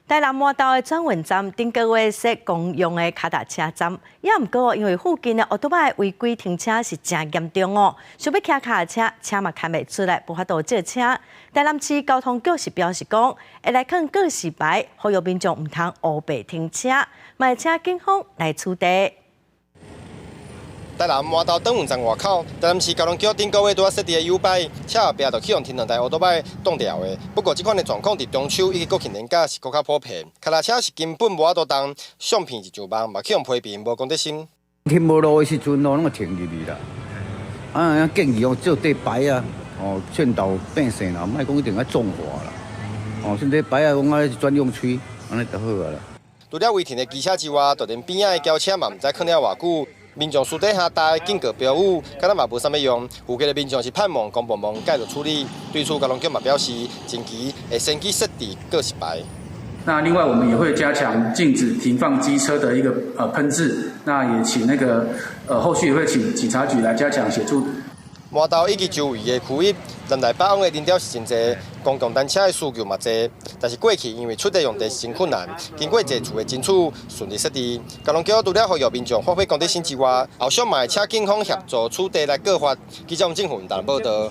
台南麻豆的轉運站頂個月設公用的跤踏車站，也毋過因為附近的歐多擺違規停車是誠嚴重哦，想欲騎跤踏車，車嘛牽袂出來，無法度借車。台南市交通局是表示講，會來囥告示牌，呼籲民眾毋通烏白停車，嘛會請警方來取締。台南麻豆轉運站外口，台南市交通局頂個月拄仔設置的YouBike，車後壁就去予停兩台歐多擺擋牢的。不過這款的狀況佇中秋以及國慶連假是閣較普遍，跤踏車是根本無法度動，相片一上網嘛去予批評無公德心。停無路的時陣哦，攏會停入去啦。啊，建議哦，做塊牌仔，哦，勸導百姓啦，莫講一定愛縱火啦。哦，甚至牌仔講啊是專用區，按呢就好啊啦。除了違停的機車之外，就連邊仔的轎車嘛毋知囥了偌久。民眾私底下貼的警告標語，敢若嘛無啥物用。附近的民眾是盼望公部門介入處理。對此，交通局嘛表示，近期會先去設置告示牌。那另外，我們也會加強禁止停放機車的一個噴誌。那也請那個後續也會請警察局來加強協助。麻豆以及周圍的區域，南來北往的人潮是真濟，公共單車的需求嘛濟。但是過去因為取締用地是真困難，經過濟次的爭取，順利設置。交通局除了呼籲民眾發揮公德心之外，後續嘛會請警方協助取締來告發。記者王政宏台南報道。